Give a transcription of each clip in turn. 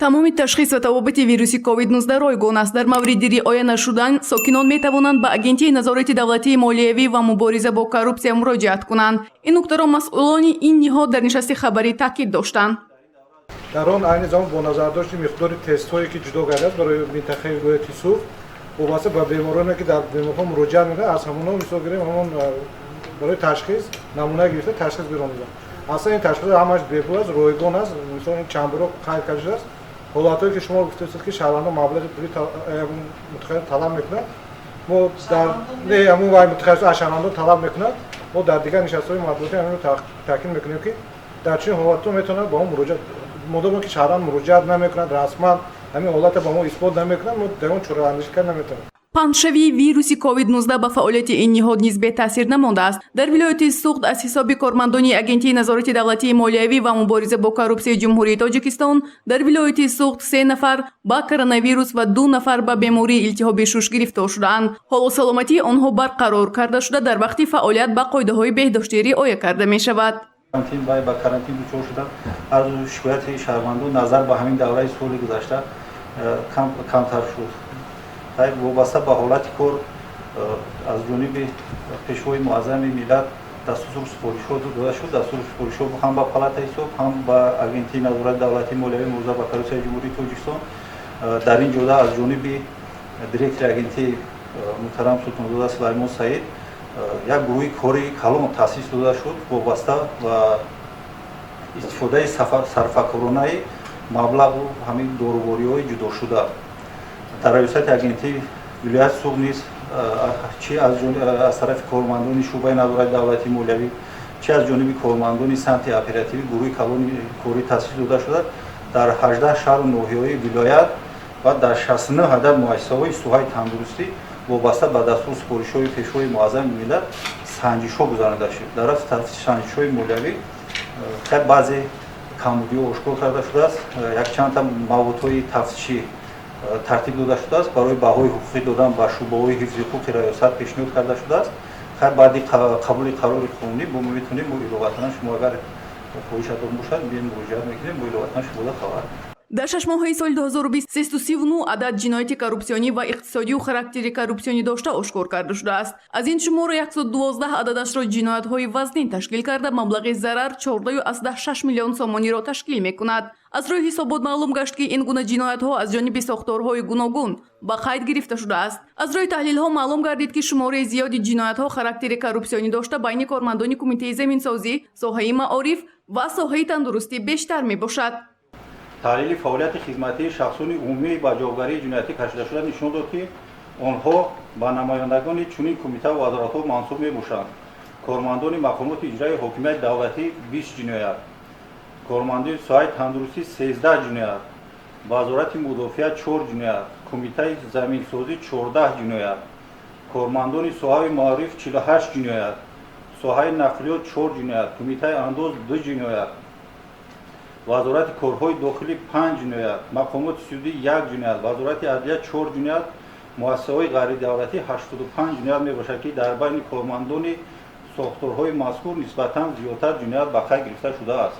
Тамоми ташхис ва табобати вируси COVID-19 ройгон аст. Дар мавриди риоя нашудан сокинон метавонанд ба Агентии назорати давлатии молиявӣ ва мубориза бо коррупсия муроҷиат кунанд. Ин нуктаро масъулони ин ниҳод дар нишасти хабарӣ таъкид доштанд. Дар он айни замон бо назардошти миқдори тестҳое, ки ҷудо гардад барои минтақаи вилояти Суғд, вобаста ба бемороне, ки дар беморхона муроҷиат мекунанд, аз ҳамонҳо, мисол гирем, ҳамон барои ташхис намуна гирифта, ташхис берониданд. Аслан ин ташхис ҳамаш бепул аст, ройгон аст. Мисол, ин чанд боро қайд карда шудааст. Ҳолатҳое, ки шумо гуфтаистед, ки шаҳрвандон маблағи пулӣ мутахассис талаб мекунанд, мо дар не, ҳамун вай мутахассис аз шаҳрвандон талаб мекунад. Мо дар дигар нишастҳои матбуотӣ ҳаминро таъкид мекунем, ки дар чунин ҳолатҳо метавонад ба мо муроҷиат. Модоме ки шаҳрванд муроҷиат намекунад, расман ҳамин ҳолатро ба мо исбот намекунад, мо дар он чораандешӣ карда наметавонем. Паҳншавии вируси COVID-19 ба фаъолияти ин ниҳод низ бетаъсир намондааст. Дар вилояти Суғд аз ҳисоби кормандони Агентии назорати давлатии молиявӣ ва мубориза бо коррупсияи Ҷумҳурии Тоҷикистон дар вилояти Суғд се нафар ба коронавирус ва 2 нафар ба бемории илтиҳоби шуш гирифтор шудаанд. Ҳоло саломатии онҳо барқарор карда шуда, дар вақти фаъолият ба қоидаҳои беҳдоштӣ риоя карда мешавад. Карантин ба карантин дучор шуданд. Арзу шикояти шаҳрвандон назар ба ҳамин давраи соли гузашта камтар шуд. Вобаста ба ҳолати кор аз ҷониби Пешвои Муаззами миллат дастуру супоришҳо дода шуд. Дастуру супоришҳо ҳам ба палатаи ҳисоб, ҳам ба Агентии назорати давлатии молиявӣ мубориза ба коррупсияи Ҷумҳурии Тоҷикистон. Дар ин ҷода аз ҷониби директори агентии муҳтарам Султонзода Сулаймон Саид як гурӯҳи кори калон таъсис дода шуд вобаста ба истифодаи сарфакоронаи маблағу ҳамин дорувориҳои ҷудошуда. Дар раёсати агентии вилояти Суғд низ чи аз тарафи кормандони шӯъбаи назорати давлатии молиявӣ, чи аз ҷониби кормандони самти оперативӣ гурӯҳи калони корӣ таъсис дода шуда, дар 18 шаҳру ноҳияҳои вилоят ва дар 69 адад муассисаҳои соҳаи тандурустӣ вобаста ба дастуру супоришҳои Пешвои Муаззами миллат санҷишҳо гузаронида шуд. Дар рафти санҷишҳои молиявӣ баъзе камбудиҳо ошкор карда шудааст, якчандта маводҳои тафтишӣ тартиб дода шудааст, барои баҳои ҳуқуқӣ додан ба шӯъбаҳои ҳифзи ҳуқуқи раёсат пешниҳод карда шудааст. Хайр, баъди қабули қарори қонунӣ бо мо метавонем, мо иловатан, шумо агар хоҳишатон бошад, бием, муроҷиат мекунем, бо иловатан шумода хабар. Дар 6 моҳаи соли 2020 339 адад ҷинояти коррупсионӣ ва иқтисодию характери коррупсионӣ дошта ошкор карда шудааст. Аз ин шумор 112 ададашро ҷиноятҳои вазнин ташкил карда, маблағи зарар 14,6 миллион сомониро ташкил мекунад. Аз рӯи ҳисобот маълум гашт, ки ин гуна ҷиноятҳо аз ҷониби сохторҳои гуногун ба қайд гирифта шудааст. Аз рӯи таҳлилҳо маълум гардид, ки шумораи зиёди ҷиноятҳо характери коррупсионӣ дошта байни кормандони Кумитаи заминсозӣ, соҳаи маориф ва соҳаи тандурустӣ бештар мебошад. Таҳлили фаъолияти хизматии шахсони умумӣ ба ҷавобгарии ҷиноятӣ кашидашуда нишон дод, ки онҳо ба намояндагони чунин кумитаву вазоратҳо мансуб мебошанд: кормандони мақомоти иҷроии ҳокимияти давлатӣ 20 ҷиноят, кормандони соҳаи тандурустӣ 13 ҷиноят, Вазорати мудофиа чор ҷиноят, Кумитаи заминсозӣ 14 ҷиноят, кормандони соҳаи маориф 48 ҷиноят, соҳаи нақлиёт чор ҷиноят, Кумитаи андоз ду ҷиноят, Вазорати корҳои дохилӣ панҷ ҷиноят, мақомоти судӣ як ҷиноят, Вазорати адлия чор ҷиноят, муассисаҳои ғайридавлатӣ 85 ҷиноят мебошад, ки дар байни кормандони сохторҳои мазкур нисбатан зиёдтар ҷиноят ба қайд гирифта шудааст.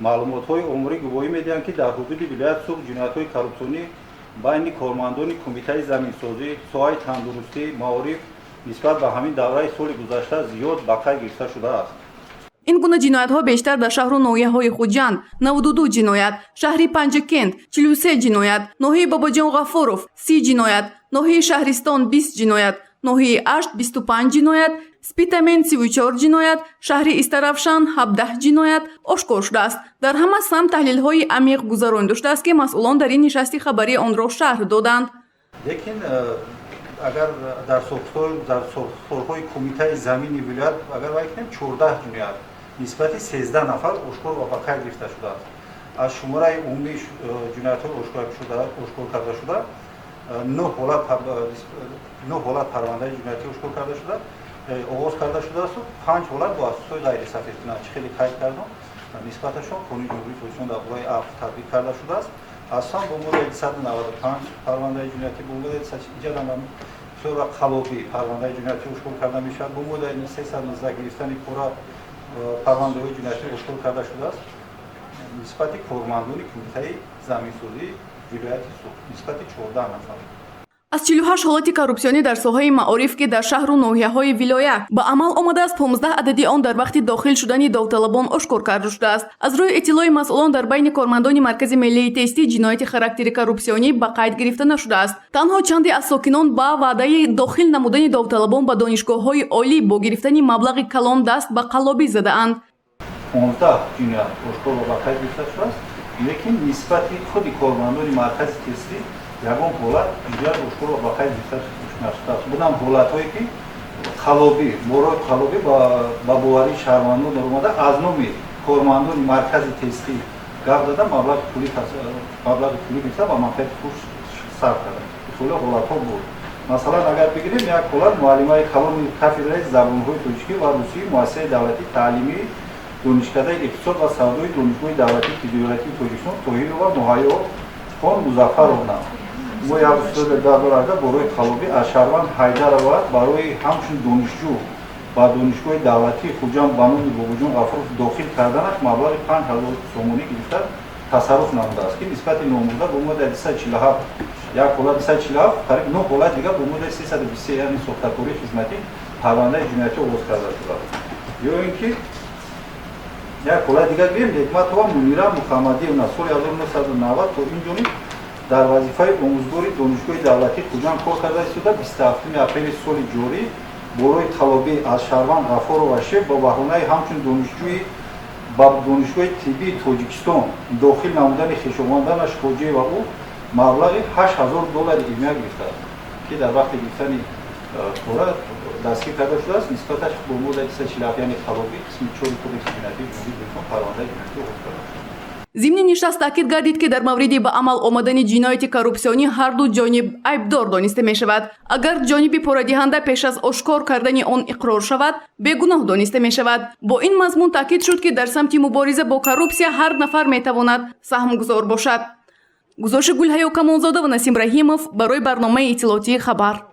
Маълумотҳои оморӣ гувоҳӣ медиҳанд, ки дар ҳудуди вилояти Суғд ҷиноятҳои коррупсионӣ байни кормандони Кумитаи заминсозӣ, соҳаи тандурустӣ, маориф нисбат ба ҳамин давраи соли гузашта зиёд ба қайд гирифта шудааст. Ин гуна ҷиноятҳо бештар дар шаҳру ноҳияҳои Хуҷанд, 92 ҷиноят, шаҳри Панҷакент, 43 ҷиноят, ноҳияи Бобоҷон Ғафуров, 30 ҷиноят, ноҳияи Шаҳристон, 20 ҷиноят, ноҳияи Ашт, 25 ҷиноят, Спитамен, 34 ҷиноят, шаҳри Истаравшан, 17 ҷиноят ошкор шудааст. Дар ҳама самт таҳлилҳои амиқ гузаронида шудааст, ки масъулон дар ин нишасти хабарӣ онро шарҳ доданд. Лекин агар дар сохторҳои Кумитаи замини вилоят агар вай кунем, 14 ҷиноят нисбати 13 нафар ошкор ва ба қайд гирифта шудааст. Аз шумораи умумии ҷиноятҳои ошкор карда шуда нӯҳ ҳолат парвандаи ҷиноятӣ ошкор карда шуда, оғоз карда шудаасту панҷ ҳолат бо асосҳои ғайрисафедкунанда, чӣ хеле қайд кардам, нисбаташон Қонуни Ҷумҳурии Тоҷикистон дар бораи афв татбиқ карда шудааст. Асосан бо моддаи 295 парвандаи ҷиноятӣ, бо моддаи иҷадам бисёр вақт қаллобӣ парвандаи ҷиноятӣ ошкор карда мешавад, бо моддаи 319 гирифтани пора парвандаҳои ҷиноятӣ ошкор карда шудааст. Нисбати кормандони Кумитаи заминсозии вилояти Суғд, нисбати 14 нафар. Аз 48 ҳолати коррупсионӣ дар соҳаи маориф, ки дар шаҳру ноҳияҳои вилоят ба амал омадааст, 15 адади он дар вақти дохил шудани довталабон ошкор карда шудааст. Аз рӯи иттилои масъулон, дар байни кормандони Маркази миллии тестӣ ҷинояти характери коррупсионӣ ба қайд гирифта нашудааст. Танҳо чанде аз сокинон ба ваъдаи дохил намудани довталабон ба донишгоҳҳои олӣ бо гирифтани маблағи калон даст ба қаллобӣ задаанд. 15 ҷиноят ошкор ва ба қайд гирифта шудааст, лекин нисбати худи кормандони маркази тестӣ ягон ҳолат ҷиноят ошкор ва ба қайд гирифта нашудааст. Буданд ҳолатҳое, ки қаллобӣ, борои қаллобӣ ба боварии шаҳрвандон даромада, аз номи кормандони маркази тестӣ гап зада, маблағи пулӣ гирифта, ба манфиати худ сарф карданд. Хеле ҳолатҳо буд. Масалан, агар бигирем як ҳолат, муаллимаи калони кафедраи забонҳои тоҷикӣ ва русии Муассисаи давлатии таълимии Донишкадаи иқтисод ва савдои Донишгоҳи давлатии тиҷоратии Тоҷикистон Тоҳирова Муҳайё хон Музаффаровна мо як устоди 2018 борои қаллобӣ аз шаҳрванд Ҳайдарова барои ҳамчун донишҷӯ ба Донишгоҳи давлатии Хуҷанд ба номи Бобоҷон Ғафуров дохил карданаш маблағи 5000 сомонӣ гирифта, тасарруф намудааст, ки нисбати номбурда бо моддаи 247 як ҳолат, 247, қариб нӯ ҳолат дигар бо моддаи 323, яъне сохтакории хизматӣ, парвандаи ҷиноятӣ оғоз карда шудааст. Ё ин ки як ҳолат дигар гирем: Ҳикматова Мунира Муҳаммадиевна соли 1990 то ин ҷониб дар вазифаи омӯзгори Донишгоҳи давлатии Хуҷанд кор карда истода, 27 апрели соли ҷорӣ борои қаллобӣ аз шаҳрванд Ғафорова Шеф бо баҳонаи ҳамчун донишҷӯи ба Донишгоҳи тиббии Тоҷикистон дохил намудани хешованданаш Хоҷиева ӯ маблағи 8000 доллари имия гирифтааст, ки дар вақти гирифтани пора дастгир карда шудааст. Нисбаташ бо моддаи 247, яъне қаллобӣ, қисми 4 Кодекси ҷиноятии Ҷумҳурии Тоҷикистон парвандаи ҷиноятӣ оғоз карда шудааст. Зимни нишаст таъкид гардид, ки дар мавриди ба амал омадани ҷинояти коррупсионӣ ҳарду ҷониб айбдор дониста мешавад. Агар ҷониби порадиҳанда пеш аз ошкор кардани он иқрор шавад, бегуноҳ дониста мешавад. Бо ин мазмун таъкид шуд, ки дар самти мубориза бо коррупсия ҳар нафар метавонад саҳмгузор бошад. Гузориши Гулҳаё Камолзода ва Насим Раҳимов барои барномаи иттилоотии «Хабар».